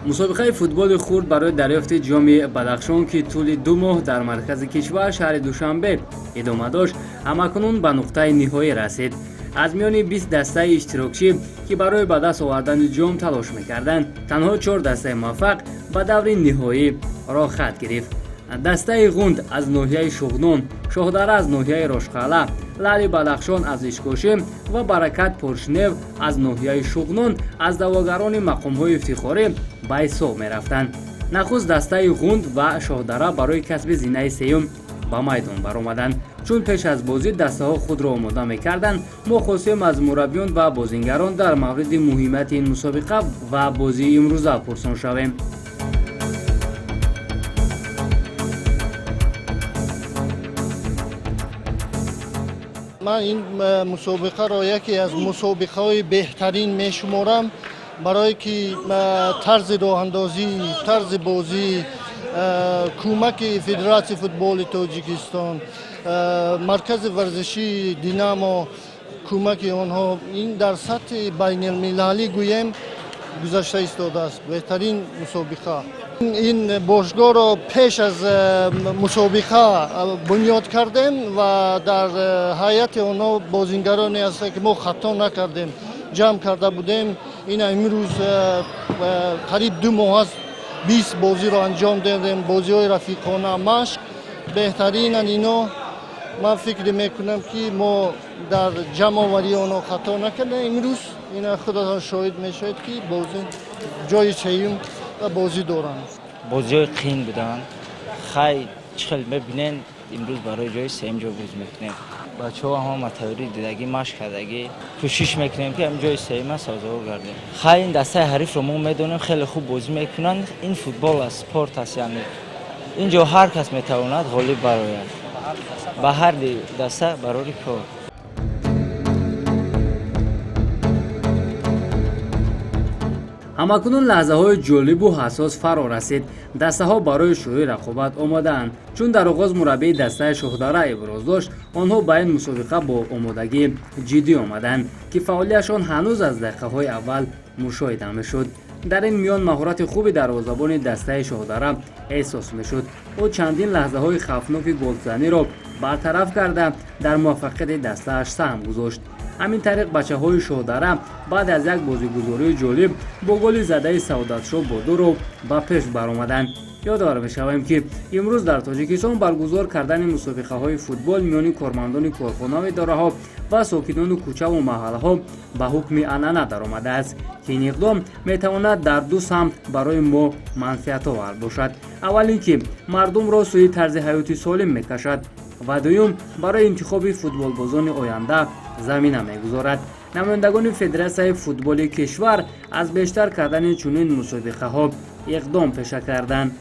Мусобиқаи футболи хурд барои дарёфти Ҷоми Бадахшон, ки тӯли 2 моҳ дар маркази кишвар, шаҳри Душанбе, идома дошт, ҳамакунун ба нуқтаи ниҳоӣ расид. Аз миёни 20 дастаи иштирокчӣ, ки барои ба даст овардани ҷом талош мекарданд, танҳо чор дастаи муваффақ ба даври ниҳоӣ роҳхат гирифт: дастаи Ғунд аз ноҳияи Шуғнон, Шоҳдара аз ноҳияи Рошқалъа, Лаъли Бадахшон аз Ишкошим ва Баракат Поршнев аз ноҳияи Шуғнон аз даъвогарони мақомҳои ифтихорӣ ба ҳисоб мерафтанд. Нахуст дастаи Ғунд ва Шоҳдара барои касби зинаи сеюм ба майдон баромаданд. Чун пеш аз бозӣ дастаҳо худро омода мекарданд, мо хостем аз мураббиён ва бозингарон дар мавриди муҳимияти ин мусобиқа ва бозии имрӯза пурсон шавем. Ман ин мусобиқаро яке аз мусобиқаҳои беҳтарин мешуморам, барое ки тарзи роҳандозӣ, тарзи бозӣ, кӯмаки Федератсияи футболи Тоҷикистон, маркази варзишии Динамо, кӯмаки онҳо ин дар сатҳи байналмилалӣ гӯем гузашта истодааст. Беҳтарин мусобиқа. Ин бошгоҳро пеш аз мусобиқа бунёд кардем ва дар ҳайати онҳо бозингароне ҳастанд, ки мо хато накардем, ҷамъ карда будем. Ина имрӯз қариб 2 моҳ аст, 20 бозиро анҷом додем, бозиҳои рафиқона, машқ. Беҳтаринанд ино. Ман фикр мекунам, ки мо дар ҷамъоварии онҳо хато накардем. Имрӯз ина худатон шоҳид мешавед, ки бозӣ ҷои сеюм ва бозӣ доранд. Бозиҳои қиин буданд. Хай, чӣ хел мебинен, имрӯз барои ҷои сеюм ҷо бозӣ мекунем. Бачаҳо ҳама тайёрӣ дидагӣ, машқ кардагӣ. Кӯшиш мекунем, ки ҳам ҷои сеюма сазовор гардем. Хай, ин дастаи ҳарифро мо медонем, хеле хуб бозӣ мекунанд. Ин футбол аст, спорт аст, яъне ин ҷо ҳар кас метавонад ғолиб барояд. Ба ҳар даста барори кор. Ҳамакунун лаҳзаҳои ҷолибу ҳассос фаро расид. Дастаҳо барои шурӯи рақобат омодаанд. Чун дар оғоз мураббии дастаи Шоҳдара иброз дошт, онҳо ба ин мусобиқа бо омодагии ҷиддӣ омаданд, ки фаъолиятшон ҳанӯз аз дақиқаҳои аввал мушоҳида мешуд. Дар ин миён маҳорати хуби дарвозабони дастаи Шоҳдара эҳсос мешуд. Ӯ чандин лаҳзаҳои хавфноки голзаниро бартараф карда, дар муваффақияти дастааш саҳм гузошт. Ҳамин тариқ, бачаҳои Шоҳдара баъд аз як бозигузории ҷолиб бо голи задаи Саодатшоҳ Бодуров ба пеш баромаданд. Ёдовар мешавем, ки имрӯз дар Тоҷикистон баргузор кардани мусобиқаҳои футбол миёни кормандони корхонаву идораҳо ва сокинони кӯчаву маҳаллаҳо ба ҳукми анъана даромадааст, ки ин иқдом метавонад дар ду самт барои мо манфиатовар бошад: аввал ин ки мардумро сӯи тарзи ҳаёти солим мекашад ва дуюм, барои интихоби футболбозони оянда замина мегузорад. Намояндагони Федератсияи футболи кишвар аз бештар кардани чунин мусобиқаҳо иқдом пеша карданд.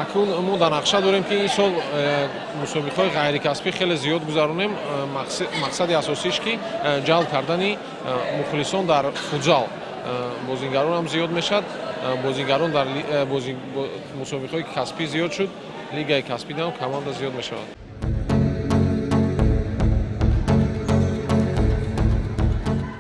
Акнун мо дар нақша дорем, ки ин сол мусобиқаҳои ғайрикасбӣ хеле зиёд гузаронем. Мақсади асосиш ки ҷалб кардани мухлисон дар футзал, бозингарон ҳам зиёд мешавад. Бозингарон дар мусобиқаҳои касбӣ зиёд шуд, лигаи касбиам команда зиёд мешавад.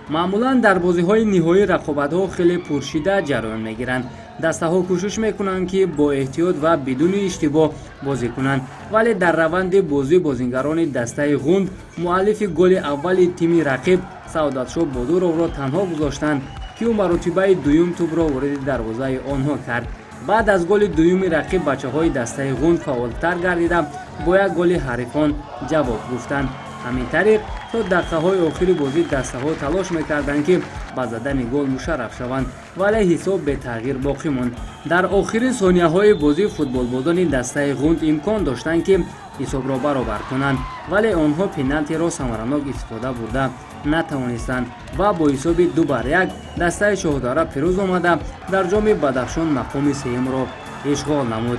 Маъмулан дар бозиҳои ниҳоӣ рақобатҳо хеле пуршиддат ҷараён мегиранд. Дастаҳо кӯшиш мекунанд, ки бо эҳтиёт ва бидуни иштибоҳ бозӣ кунанд, вале дар раванди бозӣ бозингарони дастаи Ғунд муаллифи голи аввали тими рақиб Саодатшоҳ Бодуровро танҳо гузоштанд, ки ӯ маротибаи дуюм тӯбро вориди дарвозаи онҳо кард. Баъд аз голи дуюми рақиб бачаҳои дастаи Ғунд фаъолтар гардида, бо як голи ҳарифон ҷавоб гуфтанд. Ҳамин тариқ, то дақиқаҳои охири бозӣ дастаҳо талош мекарданд, ки ба задани гол мушарраф шаванд, вале ҳисоб бетағйир боқӣ монд. Дар охирин сонияҳои бозӣ футболбозони дастаи Ғунд имкон доштанд, ки ҳисобро баробар кунанд, вале онҳо пеналтиро самаранок истифода бурда натавонистанд ва бо ҳисоби 2 бар 1 дастаи Шоҳдара пирӯз омада, дар Ҷоми Бадахшон мақоми сеюмро ишғол намуд.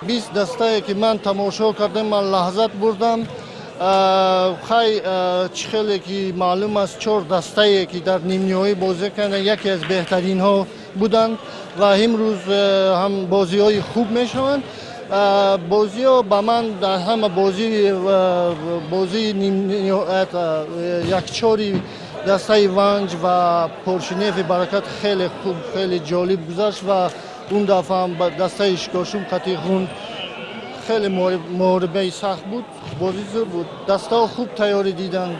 20 дастае ки ман тамошо кардам, ман лаззат бурдам. Хай, чӣ хеле ки маълум аст, чор дастае ки дар нимниҳоӣ бозӣ карданд, яке аз беҳтаринҳо буданд ва имрӯз ҳам бозиҳои хуб мешаванд. Бозиҳо ба ман дар ҳама бозӣ, бозии якчори дастаи Ванҷ ва Поршинефи Баракат хеле хуб, хеле ҷолиб гузашт ва он дафъа ҳам дастаи Ишкошим қати Ғунд хеле муҳорибаи сахт буд, бозӣ зур буд, дастаҳо хуб тайёрӣ диданд.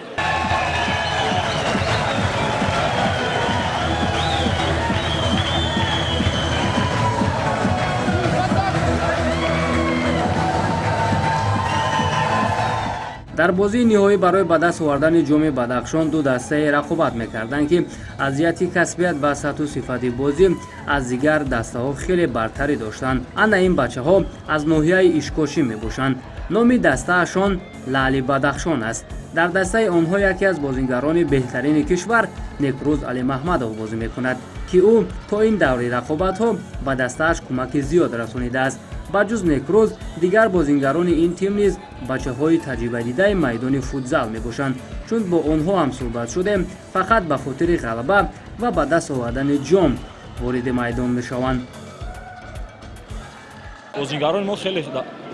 Дар бозии ниҳоӣ барои ба даст овардани ҷоми Бадахшон ду дастае рақобат мекарданд, ки аз ҷиҳати касбият ва сатҳу сифати бозӣ аз дигар дастаҳо хеле бартарӣ доштанд. Ана ин бачаҳо аз ноҳияи Ишкошим мебошанд. Номи дастаашон Лаъли Бадахшон аст. Дар дастаи онҳо яке аз бозигарони беҳтарини кишвар Некрӯз Алимаҳмадов бозӣ мекунад, ки ӯ то ин даври рақобатҳо ба дастааш кӯмаки зиёд расонидааст. Ба ҷуз Некрӯз, дигар бозингарони ин тим низ бачаҳои таҷрибадидаи майдони футзал мебошанд. Чун бо онҳо ҳам суҳбат шудем, фақат ба хотири ғалаба ва ба даст овардани ҷом вориди майдон мешаванд. Бозингарони мо хеле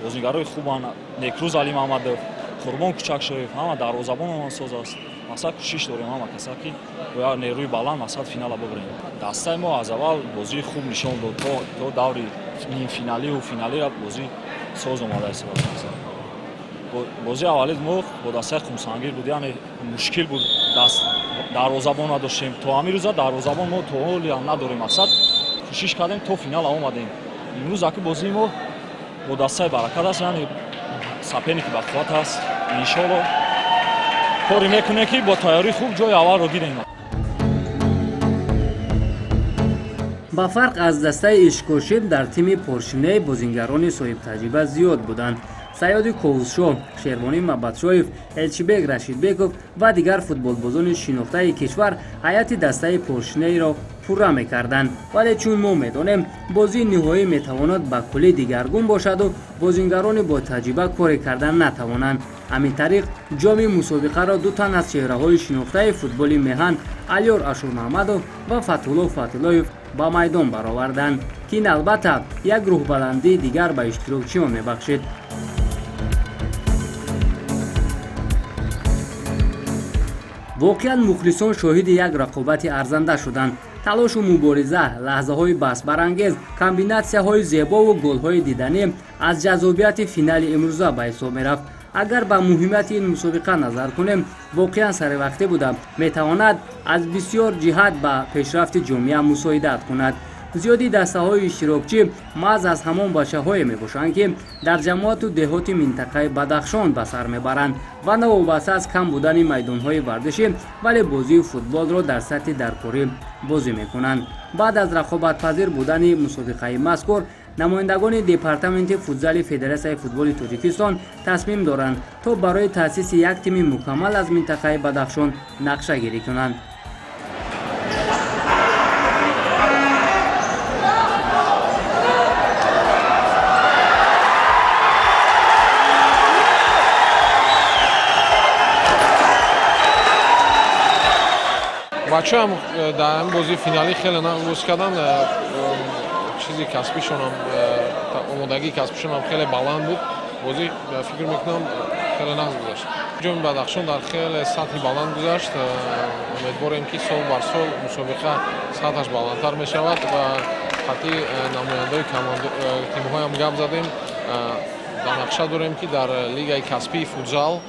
бозингарои хубанд: Некрӯз Алимаҳмадов, Қурбон Кучакшоев, ҳама дарвозабонамон соз аст. Мақсад, кӯшиш дорем ҳама каса, ки бо як нерӯи баланд, мақсад, финала бибарем. Дастаи мо аз аввал бозии хуб нишон дод, то даври нимфиналиву финалира бозӣ соз омада истодааст. Бозии аввали мо бо дастаи Қумсангир буд, яъне мушкил буд, даст дарвозабон надоштем. То ҳамин рӯза дарвозабон мо то ҳолиам надорем. Мақсад, кӯшиш кардем, то финала омадем. Имрӯз аки бозии мо бо дастаи Баракат аст, яъне соперники бақувват аст. Иншолло, коре мекунем, ки бо тайёрии хуб ҷои аввалро гирем. Ба фарқ аз дастаи Ишкошим, дар тими Поршиней бозингарони соҳибтаҷриба зиёд буданд. Саёди Ковусшоҳ, Шервонӣ Мабадшоев, Элчибек Рашидбеков ва дигар футболбозони шинохтаи кишвар ҳайати дастаи Поршинейро пурра мекарданд. Вале чун мо медонем, бозии ниҳоӣ метавонад ба куллӣ дигаргун бошаду бозингарони бо таҷриба коре кардан натавонанд. Ҳамин тариқ, ҷоми мусобиқаро ду тан аз чеҳраҳои шинохтаи футболи меҳан, Алёр Ашурмаҳмадов ва Фатҳулло Фатҳуллоев, ба майдон бароварданд, ки ин албатта як рӯҳбаландии дигар ба иштирокчиён мебахшид. Воқеан, мухлисон шоҳиди як рақобати арзанда шуданд. Талошу мубориза, лаҳзаҳои баҳсбарангез, комбинатсияҳои зебову голҳои диданӣ аз ҷаззобияти финали имрӯза ба ҳисоб мерафт. Агар ба муҳимияти ин мусобиқа назар кунем, воқеан саривақтӣ буда метавонад аз бисёр ҷиҳат ба пешрафти ҷомеа мусоидат кунад. Зиёди дастаҳои иштирокчӣ маҳз аз ҳамон бачаҳое мебошанд, ки дар ҷамоату деҳоти минтақаи Бадахшон ба сар мебаранд ва новобаста аз кам будани майдонҳои варзишӣ, вале бозии футболро дар сатҳи даркорӣ бозӣ мекунанд. Баъд аз рақобатпазир будани мусобиқаи мазкур, намояндагони департаменти футзали Федератсияи футболи Тоҷикистон тасмим доранд, то барои таъсиси як тими мукаммал аз минтақаи Бадахшон нақшагирӣ кунанд. Бачаам дар ҳамин бозии финалӣ хеле нағз карданд. Чизи касбишонам, омодагии касбишонам хеле баланд буд. Бозӣ, фикр мекунам, хеле нағз гузашт. Ҷоми Бадахшон дар хеле сатҳи баланд гузашт. Умедворем, ки сол бар сол мусобиқа сатҳаш баландтар мешавад ва қатъи намояндаои тимҳоям гап задем. Дар нақша дорем, ки дар лигаи касбии футзал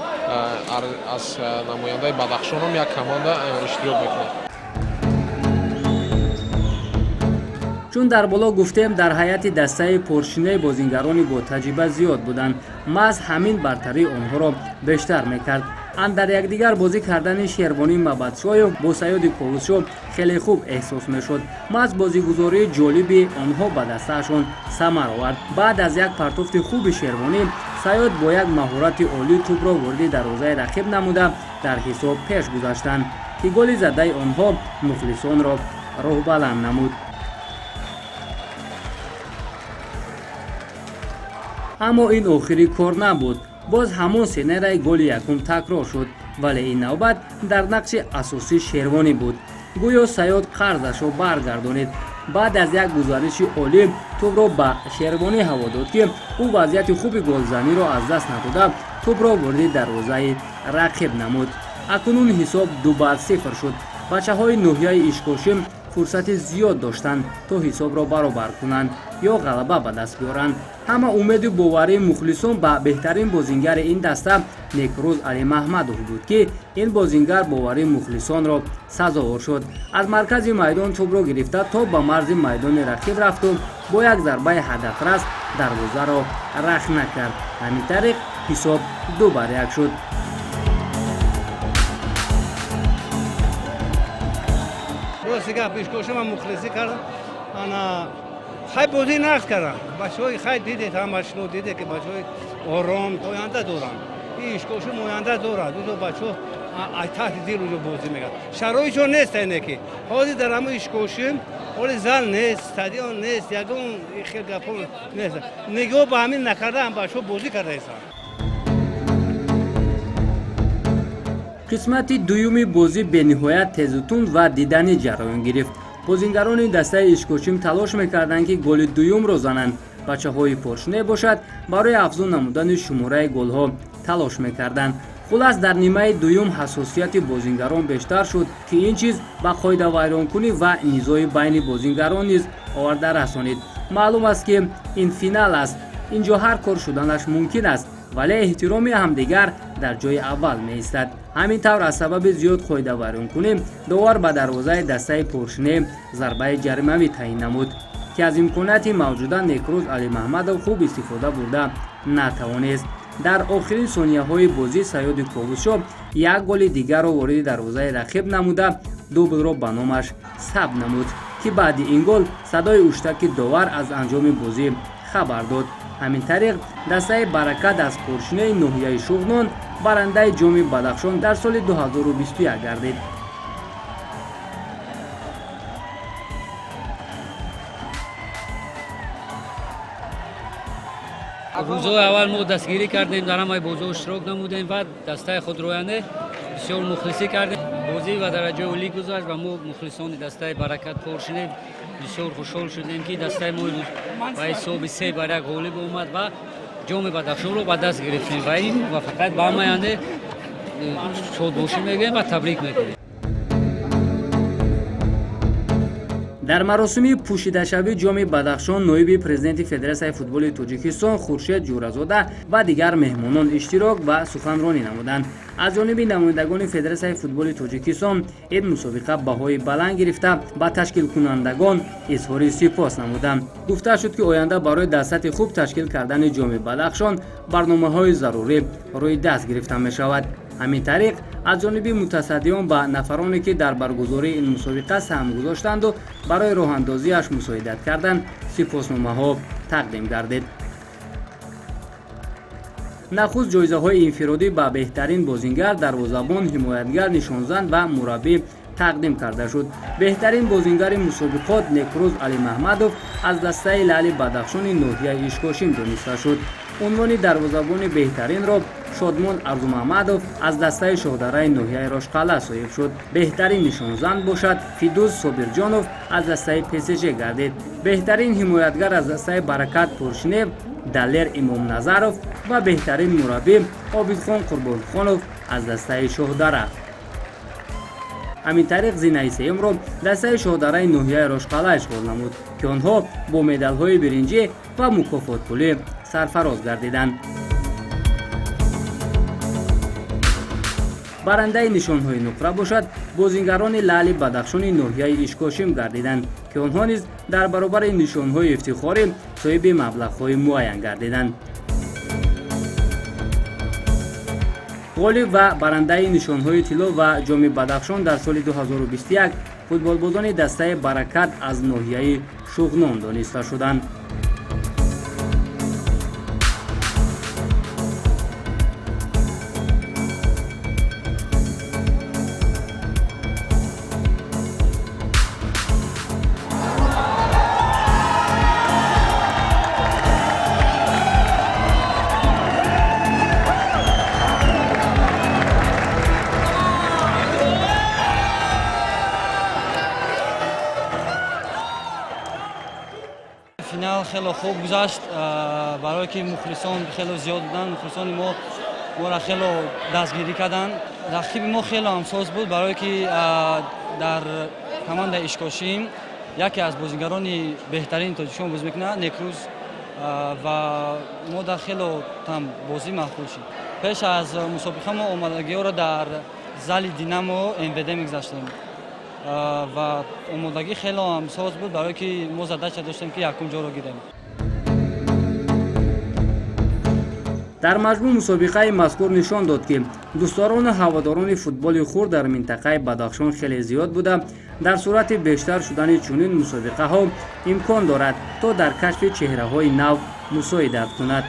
аз намояндаи Бадахшонам як команда иштирок мекунад. Чун дар боло гуфтем, дар ҳайати дастаи Поршиней бозингарони ботаҷриба зиёд буданд. Маҳз ҳамин бартарии онҳоро бештар мекард. Дар якдигар бозӣ кардани Шервонӣ Мабадшоев бо Саёди Ковусшоҳ хеле хуб эҳсос мешуд. Маҳз бозигузории ҷолиби онҳо ба дастаашон самар овард. Баъд аз як партофти хуби Шервонӣ, Саёд бо як маҳорати олӣ тӯбро вориди дарвозаи рақиб намуда, дар ҳисоб пеш гузаштанд, ки голи задаи онҳо мухлисонро рӯҳбаланд намуд. Аммо ин охири кор набуд. Боз ҳамон сценарияи голи якум такрор шуд, вале ин навбат дар нақши асосӣ Шервонӣ буд. Гӯё Саёд қарзашро баргардонид. Баъд аз як гузариши олӣ тӯбро ба Шервонӣ ҳаво дод, ки ӯ вазъияти хуби голзаниро аз даст надода, тӯбро вориди дарвозаи рақиб намуд. Акнун ҳисоб 2-0 шуд. Бачаҳои ноҳияи Ишкошим фурсати зиёд доштанд, то ҳисобро баробар кунанд ё ғалаба ба даст биёранд. Ҳама умеду боварии мухлисон ба беҳтарин бозингари ин даста Некрӯз Алимаҳмадов буд, ки ин бозингар боварии мухлисонро сазовор шуд. Аз маркази майдон тӯбро гирифта, то ба марзи майдони рақиб рафту бо як зарбаи ҳадафрас дарвозаро рахна кард. Ҳамин тариқ ҳисоб 2-1 шуд. Рости гап, Ишкошима мухлисӣ кардам. Ана хай, бозӣ нағз кардам бачаҳои. Хай, дидед, ҳама шумо дидед, ки бачаҳои ором оянда доранд. Ин Ишкошим оянда дорад. Узо бачаҳо ай таҳти дил уҷо бозӣ мекард. Шароитшон нест, айне ки ҳозир дар ҳамун Ишкошим ҳоли зал нест, стадион нест, ягон хел гапҳо нест. Нигоҳ ба ҳамин накардаам, бачаҳо бозӣ кардаистанд. Қисмати дуюми бозӣ бениҳоят тезутунд ва диданӣ ҷараён гирифт. Бозингарони дастаи Ишкошим талош мекарданд, ки голи дуюмро зананд. Бачаҳои Поршне бошад, барои афзун намудани шумораи голҳо талош мекарданд. Хулас, дар нимаи дуюм ҳассосияти бозингарон бештар шуд, ки ин чиз ба қоидавайронкунӣ ва низои байни бозингарон низ оварда расонид. Маълум аст, ки ин финал аст, ин ҷо ҳар кор шуданаш мумкин аст, вале эҳтироми ҳамдигар дар ҷои аввал меистад. Ҳамин тавр, аз сабаби зиёд қоидавайронкунӣ довар ба дарвозаи дастаи Поршне зарбаи ҷаримавӣ таъин намуд, ки аз имконияти мавҷуда Некрӯз Алимаҳмадов хуб истифода бурда натавонист. Дар охирин сонияҳои бозӣ Саёди Ковусшо як голи дигарро вориди дарвозаи рақиб намуда, дублро ба номаш сабт намуд, ки баъди ин гол садои уштаки довар аз анҷоми бозӣ хабар дод. Ҳамин тариқ, дастаи Баракат аз Поршинаи ноҳияи Шуғнон барандаи Ҷоми Бадахшон дар соли 2021 гардид. Рӯзҳои аввал мо дастгирӣ кардем, дар ҳамаи бозиҳо иштирок намудем ва дастаи худро, яъне, бисёр мухлисӣ кардем. Бозӣ ба дараҷаи олӣ гузашт ва мо, мухлисони дастаи Баракат Поршинев, бисёр хушҳол шудем, ки дастаи мо имрӯз ба ҳисоби 3-1 ғолиб омад ва Ҷоми Бадахшонро ба даст гирифтем. Ва ин муваффақият ба ҳама, яъне, шодбошӣ мегӯем ва табрик мекунем. Дар маросими пӯшидашавии Ҷоми Бадахшон ноиби президенти Федератсияи футболи Тоҷикистон Хуршед Ҷӯразода ва дигар меҳмонон иштирок ва суханронӣ намуданд. Аз ҷониби намояндагони Федератсияи футболи Тоҷикистон ин мусобиқа баҳои баланд гирифта, ба ташкилкунандагон изҳори сипос намуданд. Гуфта шуд, ки оянда барои дар сатҳи хуб ташкил кардани Ҷоми Бадахшон барномаҳои зарурӣ рӯи даст гирифта мешавад. Ҳамин тариқ, аз ҷониби мутасаддиён ба нафароне, ки дар баргузории ин мусобиқа саҳм гузоштанду барои роҳандозиаш мусоидат карданд, сипосномаҳо тақдим гардид. Нахуст ҷоизаҳои инфиродӣ ба беҳтарин бозингар, дарвозабон, ҳимоятгар, нишонзан ва мураббӣ тақдим карда шуд. Беҳтарин бозингари мусобиқот Некрӯз Алимаҳмадов аз дастаи Лаъли Бадахшони ноҳияи Ишкошим дониста шуд. Унвони дарвозабони беҳтаринро Шодмон Арзумаҳмадов аз дастаи Шоҳдараи ноҳияи Рошқалъа соҳиб шуд. Беҳтарин нишонзан бошад, Фидуз Собирҷонов аз дастаи ПСЖ гардид. Беҳтарин ҳимоятгар аз дастаи Баракат Поршинев Далер Имомназаров ва беҳтарин мураббӣ Обидхон Қурбонхонов аз дастаи Шоҳдара. Ҳамин тариқ, зинаи сеюмро дастаи Шоҳдараи ноҳияи Рошқалъа ишғол намуд, ки онҳо бо медалҳои биринҷӣ ва мукофотпулӣ сарфароз гардиданд. Барандаи нишонҳои нуқра бошад, бозингарони Лаъли Бадахшони ноҳияи Ишкошим гардиданд, ки онҳо низ дар баробари нишонҳои ифтихорӣ соҳиби маблағҳои муайян гардиданд. Ғолиб ва барандаи нишонҳои тилло ва Ҷоми Бадахшон дар соли 2021 футболбозони дастаи Баракат аз ноҳияи Шуғнон дониста шуданд. Финал хеле хуб гузашт, барое ки мухлисон хеле зиёд буданд. Мухлисони мо моро хеле дастгирӣ карданд. Рақиби мо хеле ҳамсоз буд, барое ки дар командаи Ишкошим яке аз бозигарони беҳтарини Тоҷикистон бозӣ мекунад, Некрӯз, ва мо дар хеле там бозӣ маъқул шуд. Пеш аз мусобиқа мо омодагиҳоро дар зали Динамо МВД мегузаштем ва омодагӣ хеле ҳамсоз буд, барое ки мо задача доштем, ки якум ҷоро гирем. Дар маҷмӯъ, мусобиқаи мазкур нишон дод, ки дӯстдорону ҳаводорони футболи хурд дар минтақаи Бадахшон хеле зиёд буда, дар сурати бештар шудани чунин мусобиқаҳо имкон дорад, то дар кашфи чеҳраҳои нав мусоидат кунад.